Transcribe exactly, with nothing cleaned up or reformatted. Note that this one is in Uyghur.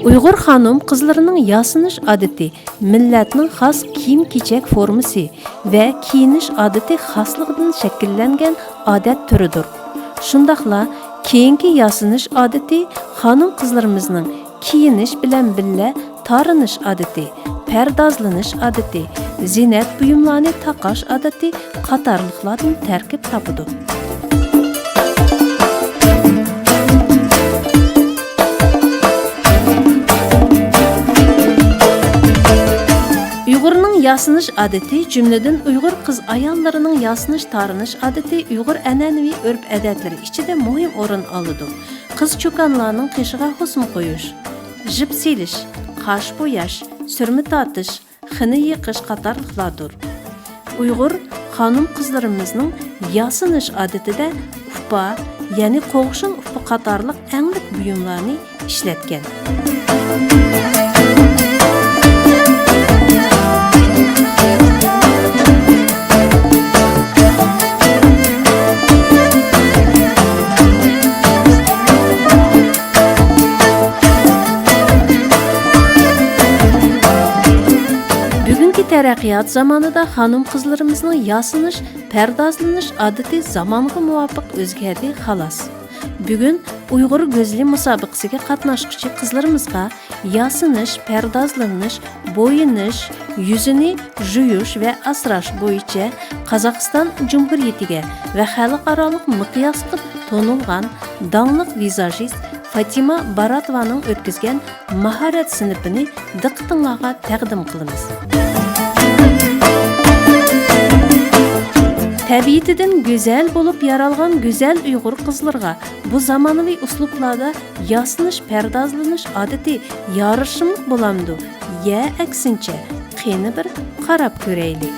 ئۇيغۇر خانىم-قىزلىرىنىڭ ياسىنىش ئادىتى مىللەتنىڭ خاس كىيىم-كېچەك فورمىسى ۋە كىيىنىش ئادىتى خاسلىقىدىن شەكىللەنگەن ئادەت تۈرىدۇر. شۇنداقلا كېيىنكى ياسىنىش ئادىتى خانىم-قىزلىرىمىزنىڭ كىيىنىش بىلەن بىللە تارىنىش ئادىتى، پەردازلىنىش ئادىتى، زىننەت بۇيۇملارنى تاقاش ئادىتى قاتارلىقلاردىن تەركىب تاپىدۇ. ئۇيغۇرنىڭ ياسىنىش ئادىتى، جۈملىدىن ئۇيغۇر قىز-ئاياللىرىنىڭ ياسىنىش-تارىنىش ئادىتى ئۇيغۇر ئەنئەنىۋى ئۆرپ-ئادەتلىرى ئىچىدە مۇھىم ئورۇن ئالىدۇ. قىز-چوكانلارنىڭ قېشىغا ھوسما قويۇش، جىپ سېلىش، قاش بوياش، سۈرمە تارتىش، خېنە يېقىش قاتارلىقلاردۇر. ئۇيغۇر خانىم-قىزلىرىمىزنىڭ ياسىنىش ئادىتىدە ئۇپا، يەنى قوغۇشۇن ئۇپا قاتارلىق ئەڭلىك بۇيۇملارنى ئىشلەتكەن. بۈگۈنكى تەرەققىيات زامانىدا خانىم-قىزلىرىمىزنىڭ ياسىنىش، پەردازلىنىش ئادىتى زامانغا مۇۋاپىق ئۆزگەردى، خالاس. بۈگۈن ئۇيغۇر گۈزىلى مۇسابىقىسىگە قاتناشقۇچى قىزلىرىمىزغا ياسىنىش، پەردازلىنىش، بويىنىش، يۈزىنى يۇيۇش ۋە ئاسراش بويىچە قازاقىستان جۇمھۇرىيىتىگە ۋە خەلقئارالىق مىقياسقا تونۇلغان داڭلىق ۋىزاژىست فاتىما باراتوۋانىڭ ئۆتكۈزگەن ماھارەت سىنىپىنى دىققىتىڭلارغا تەقدىم قىلىمىز. تەبىئىتىدىن گۈزەل بولۇپ يارالغان گۈزەل ئۇيغۇر قىزلىرىغا بۇ زامانىۋى ئۇسلۇبلاردا ياسىنىش، پەردازلىنىش ئادىتى يارىشىملىق بولامدۇ؟ يە ئەكسىنچە، قېنى بىر قاراپ كۆرەيلى.